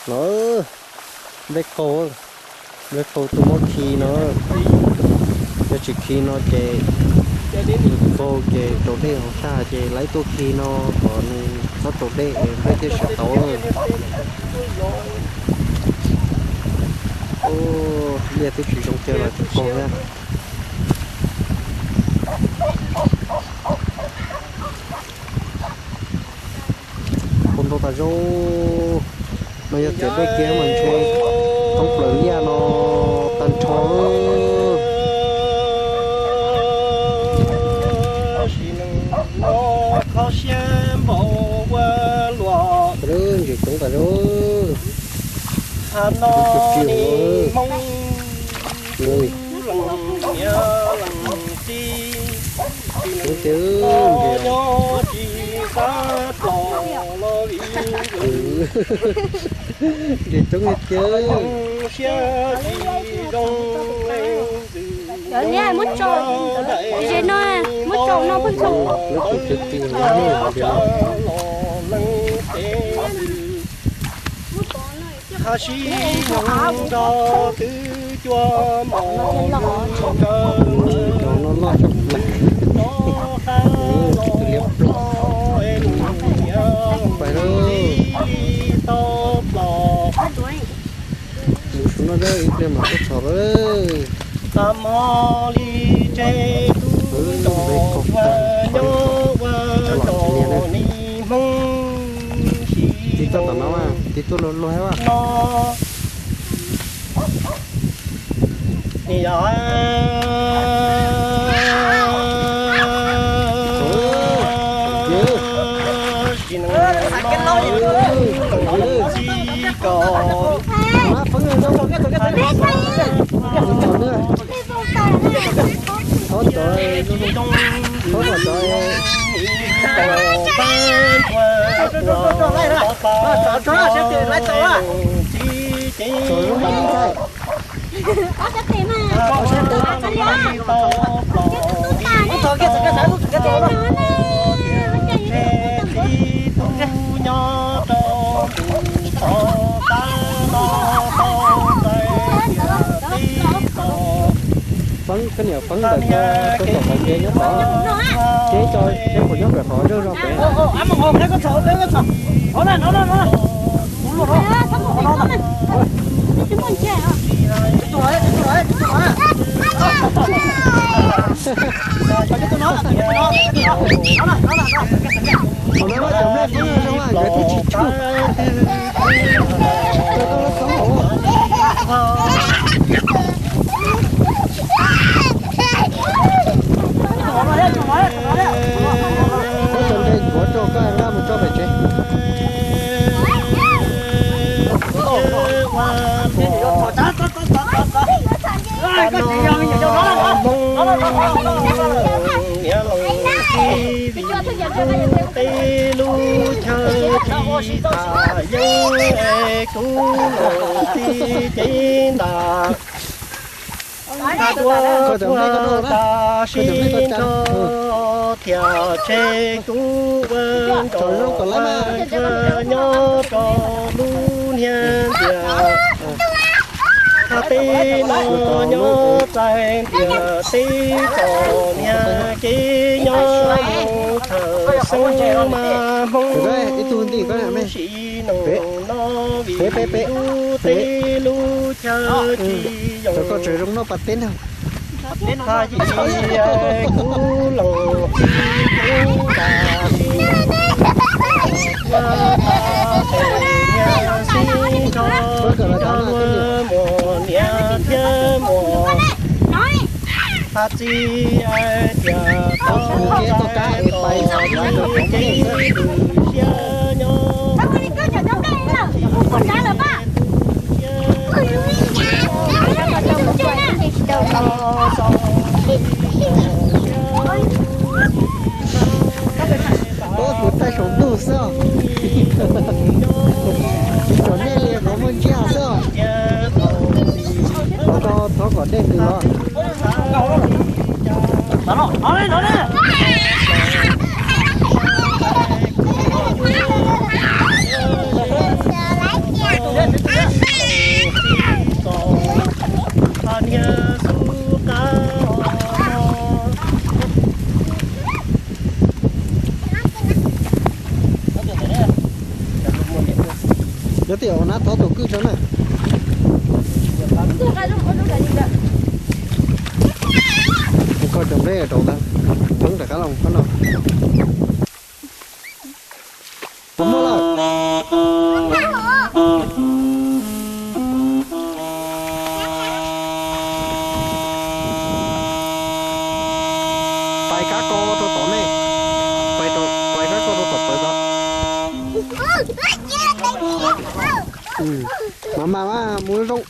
No, npej qaug, npej qaug tuaj muab khi no. Yog tsis khi no ces nws qaug ces raus dej hauv tag ces lawv tuaj khi no kom nws txhob raus dej es npej thiaj siav tau. Liaj twb tsis zoo kiag los tsis qaug thiab. Qaug ntau tas zog. No yog tias dej kiag mas ntshe thoob plaws liaj no tag nrho. Ntses coob tas zog. Coob tiag. Ntses coob tiag. Cov liab muab tso, ze no, muab tso no pheej tso. Cov no loj tshaj plaws. Tus liab ploog. Pais lauj. Mus saum no ib pliag mas tuaj txog lawm. Tiv tuaj tom no, tiv tuaj luag luag. Feeb, koj niam Feeb ntawm ko tuaj tom qhov ntses nyob tod, ces cov, ces kuv nyob pem qhov zog zog pem. Qhov no cov nplej Feeb zoo nkawd twb tsis tshua. Muab cov ntses nchuav rau koj nqa mus tso pem tsev. Tej lub chaw tsis tham yeeb, kuv los txij cev ntas. Tuaj tuaj tas sib nrho thiab tseg kuv ua nrog nyob rau lub niag ntiaj teb no nyob txaij ntiaj teb txom nyem kev nyob mus thaum xeeb mas Hmoob ib tug nti ko sim nus no vim lub teb lub chaw tsis yooj yim. Kuv los txij kuv ntas sim ua tas tes niag sib nrog sib nrog muam niam thiab muam txiv hais tias tau ua kom tau kev lwm siab nyob. Ub, kuv taij saum ntuj xwb os. Tsis tsom nej li qhov muaj ntsiab xwb os. Thov ko, thov kom dej nws los. Ua nab thov tus kwj tso na. Mus kho cov nplej rau ntawd, pheeb rov qab los qhov no. Puas muaj lawm? Pais kab ko rau tom nej, pais kab ko rau tom pawv tod. Mas mas mas mus zoo.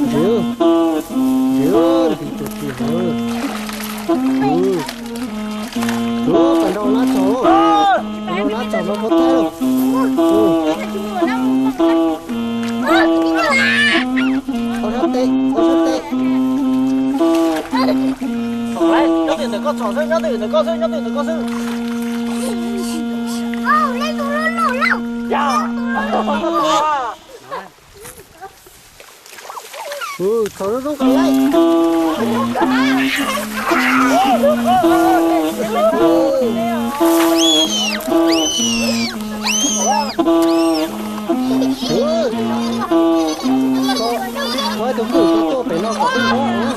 Ntsia, ntsia, nti tus tsis hawv. Tus pas nrau nab tsaug, pas nrau nab tsaug no koj thaij lauj. Ob sab tes, ob sab tes. Nyob twj ywm ntawm koj tsom xwb, nyob twj ywm ntawm koj xwb, nyob twj ywm ntawm koj xwb. Txhom zoo zoo kom lawm. Tus kwj tau tuaj pem no kom twb nyob.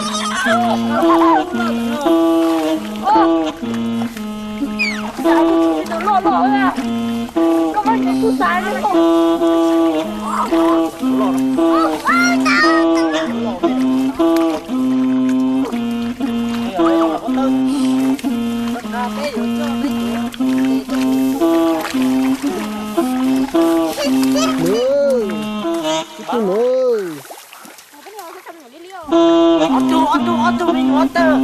Ib tug no. Ob tug, ob tug, ob tug me nyuam tawg.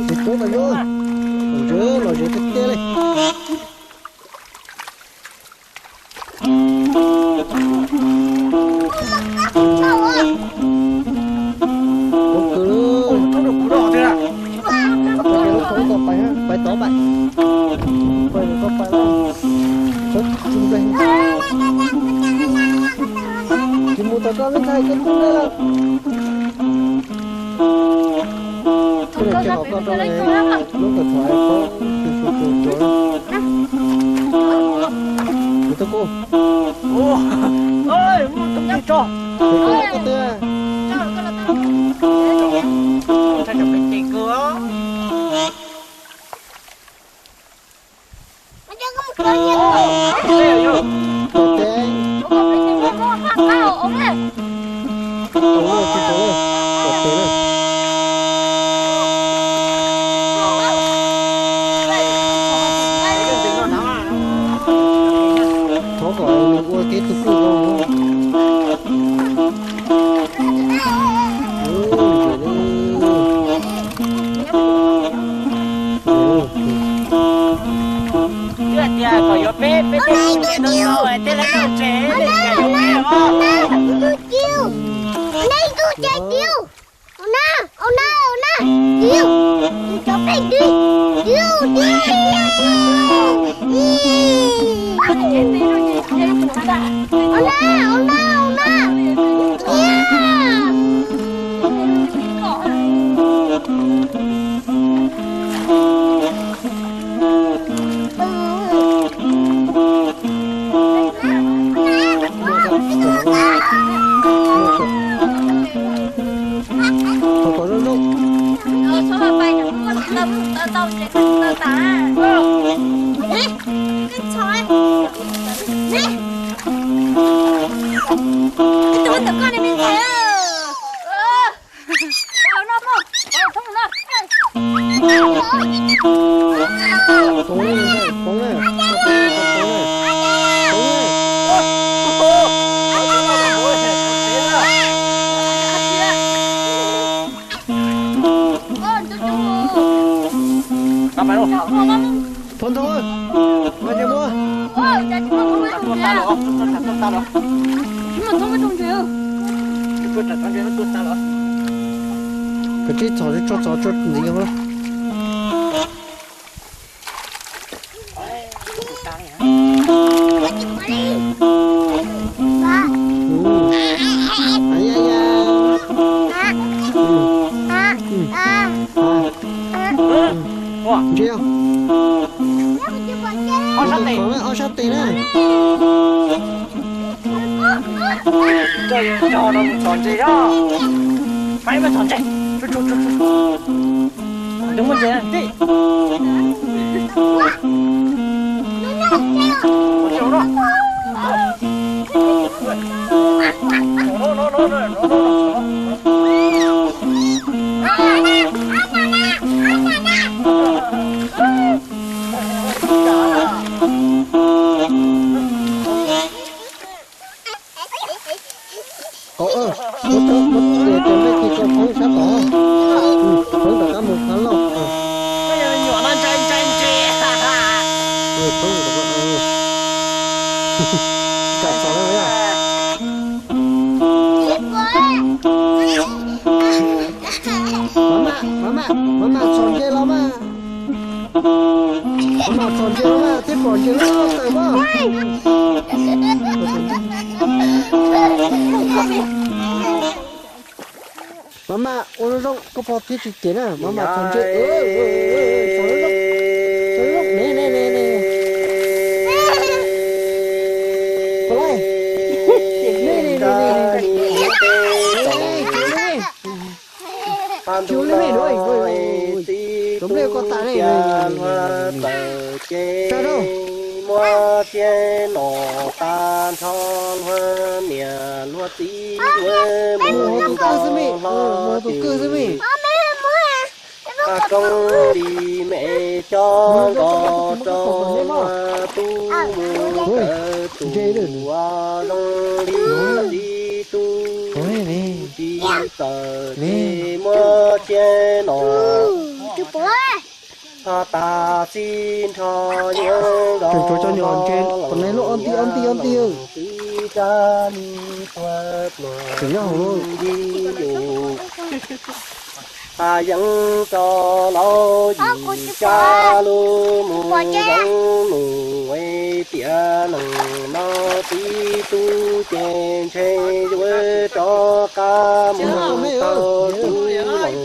Tsis tuaj tau yuav, los zem tiag tiag li. Ua kawg, pais tod pais, pais tod pais, tsis mus tau koj lub ntxhais koj tub nqaij lawm. Koj niam tsis hom koj rau lub kawm txhom es koj tus tus tus tus tus tus tus tus Thov kom nws ua kev tu kwj zoo. Tiag tias kom yuav peb, peb tej tus niam ntau ntau tej lawv noj tsev, tej tus niam ntau ntau. Thov kom zoo zoo. Thov ntau, mas ces muab. Koj tib txhom tso txhom tso ntxiv os. Ua, ua, ua. Ai ya ya. Ntsia, ob sab tes na, ob sab tes na. Coj no mus txhom ntses os. Peb mus txhom ntses. Tus muaj ntses tij. Qhov, muab cov, muab tes tus nqaij kiag tso phoob sab tod, phoob rov qab mus qab loj. Nyuam no ntshai ntshai ntshai. Phoob rov qab, kam txog lawm yog. Maj mam, maj mam, maj mam txhom ntses los mas. Maj mam txhom ntses los mas, thiaj pom ntses loj tawm mas. Maj mam ua zoo zoo, koj pog thiaj tsis cem na. Maj mam txhom ntses, txhom zoo zoo, txhom zoo zoo, ne ne ne ne. Pov laij, ne ne ne ne. Cua li me duav, cua li me duav. Txav rau. Muab txiab nom tag nrho luag niam luag txiv, mus tus kawg xwb me, mus tus kawg xwb me. Koob li me coj nkaus rau tub mus kawm tus, zoo li txiv tub tsis txawj ces muab txiab nom tag xib nrho yuav nkaus los lawm, txiv tsa li tuag pluag nti yus. Yeeb rau laus yim cab lub mus yeeb nus, tiam neeg no txiv tub ces ntshe yuav rov qab mus tau tub leej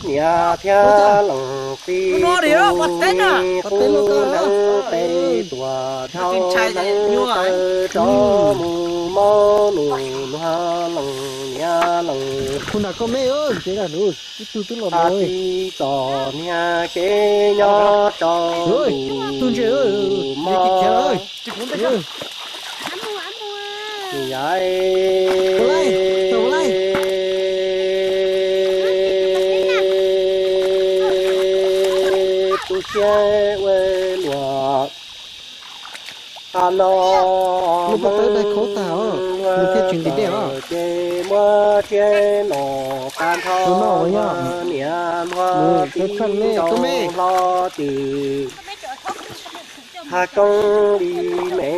niam thiab leej txiv tus me qub neeb peb tuam dhau neeb taw rov mus mob nus nuag leej niam leej txiv txom niag kev nyob rau tus mob. Tu siab ua luam, qhov no Hmoob luag ces muab txiab nom tag nrho niam hluas txiv nraug hlob ces. Haj koob li me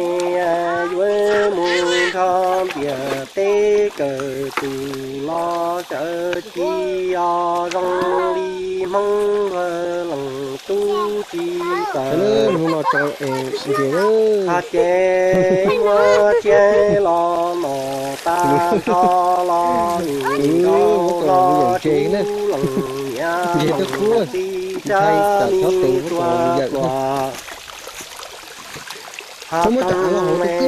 yuav mus nrog ntiaj teb kawm tus los sawv tsis os, zoo li Hmoob luag leej tub tsis txawj. Haj ces muab txiab los nom tag nrho los nim nkaus los tub leej niam leej txiv tsa li tuag pluag. Haj tseeb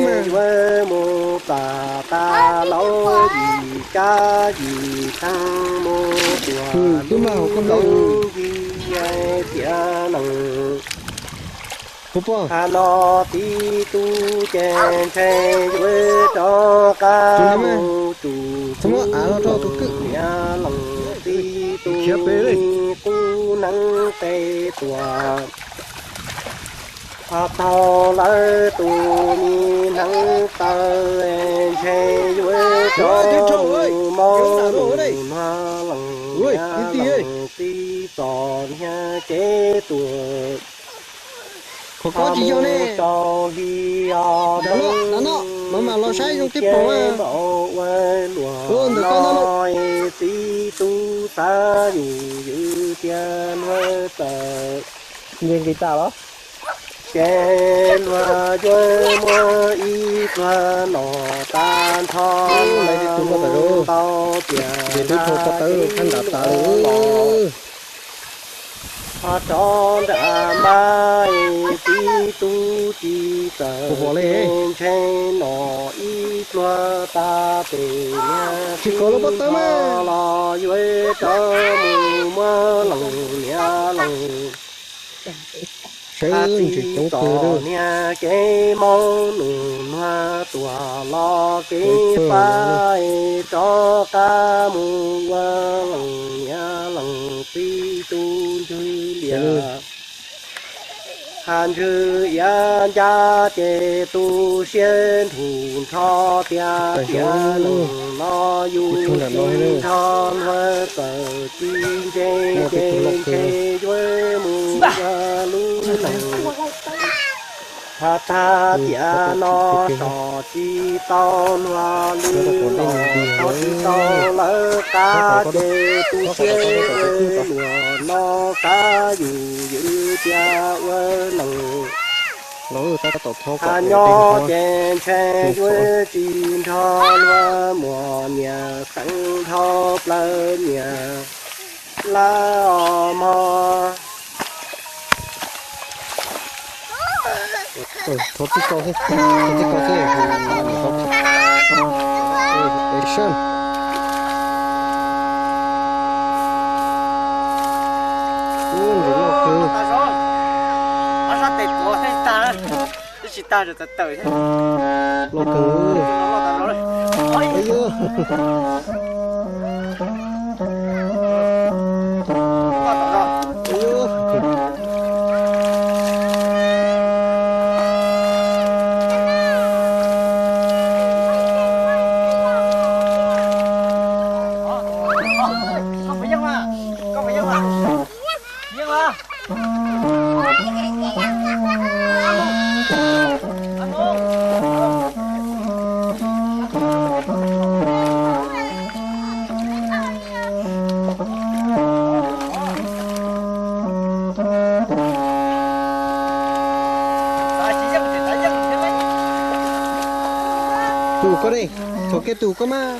me yuav mus plam tas laus yim cab yim theej mus tuam lub nti tiam neej. Haj no txiv tub ces ntshe yuav rov qab mus tus tub niam leej txiv tus me qub neeb peb tuam. Haj tau lawv tus me hneev taw ntshe yuav rov mus mob nus nuag leej niam leej txiv txom niag kev tuag. Haj mus rau hli os, Hmoob txiv tsev npaum ua luam no, txiv tub xav yus ywj tiag nuag tawm. Nce nqis tas los? Ces luag yuav muab ib pluag no tag nrho, ntau tias twb dhau ko taw phab nram tas lawm. Ho rov nram mas tib tug tsis txawj, ces ntshe no ib pluag tag pem niag tsis ko los pob tawb mas los yuav rov mus muab leej niam leej. Sawv ntsis coob pw lawm. Niag kev moo nus nuag tuaj los kev fab, rov qab mus ua leej niam leej txiv tu ntswg lias. Has ntswg iav ncaj ces tu siab nrhu nrho tiag tiag, leej no yus tsis nrog luag txawj tsis ntse, ces ntshe yuav mus ua lub neej. Has tag tiam no so tsis tau luag li los tau tsis tau lawv qab, ces tu siab luag no qab yus ywj tiag ua neej. Has nyob ces ntshe yuav tsis nrog luag muaj nyias xeev dhau plaws nyias lawm os mog. Thov txij ko xwb, thov txij ko xwb. Action. Ub, ntsej loj kawg. Loj kawg. Tus koj ne, txhom kiag tus koj mas.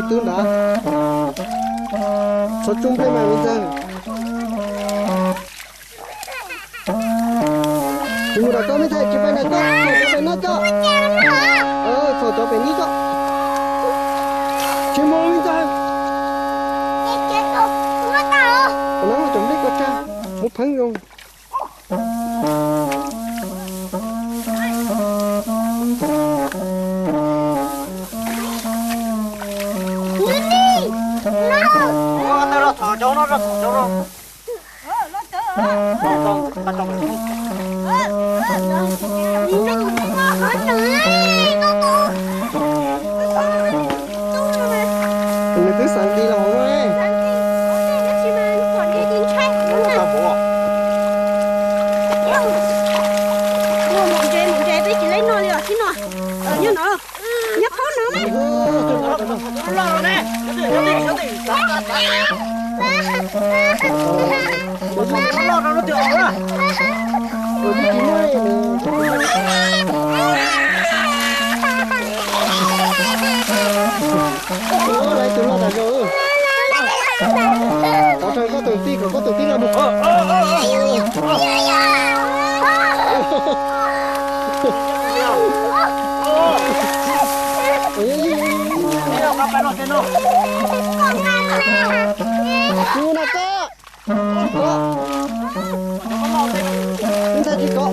Tub ntawd, txhob tsuj nplej mas me ntxawg. Tsis mus nram koj me ntxhais, tsis pais nram koj, txhob cov pem no coj. Txhob cov pem no coj. Tsis mus me ntxhais. Ua no cov nplej koj tsa, muab pheeb zoo. Nws twb xav nti los hauv no. Nyob no, nyob qhov no ne. Lawv tus loj tas zog. Thov raws koj tus tij kom koj tus tij los mus. Mus no koj. Tsis kov. Ntxhais tsis kov.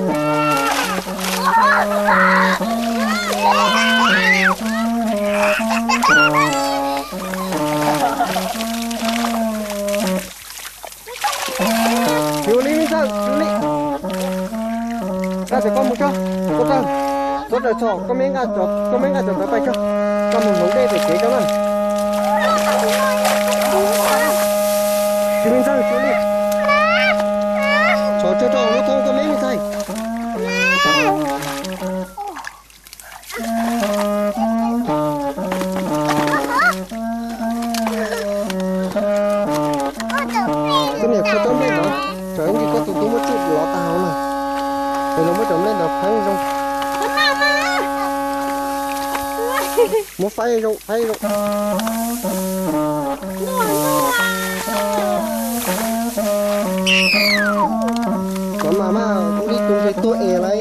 Tsuj Li, nqa cov koj mus tso, koj tso, txhob raws txhom, koj me nqa cov, koj me nqa cov ntawd pais tso, koj mus hloov dej pem kev tso na. Tsis me ntxawg, Tsuj Li, txhob tso rau lub thoob koj me me ntxhais. Koj niam, koj cov nplej ntawd, tsam ib ntsis koj tus tub muab tsuj lov tag hauv na, es los muab cov nplej ntawd pheeb zoo, muab faib zoo faib zoo. Mam mas mas, ua li tus ntshe tuag es lawm.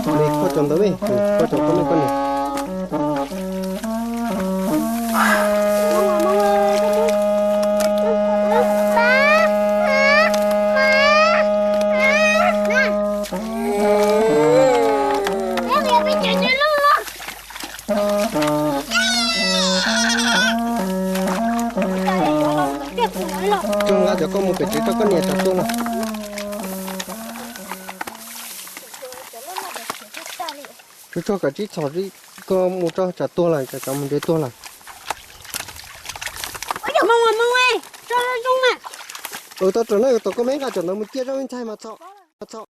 Ua li koj cov ntawd, koj cov koj me koj niam. Tsuag, nqa cov koj mus pem tsev rau koj niam tsam tuag no. Tsuag tsuag, kav tsij txhom, koj mus tso, tsam tuag lawm, tsam cov mus ntsev tuag lawm. Tau raws na, tom koj me nqa cov ntawd mus cia zoj ib ntxhais mas txhom, mas txhom.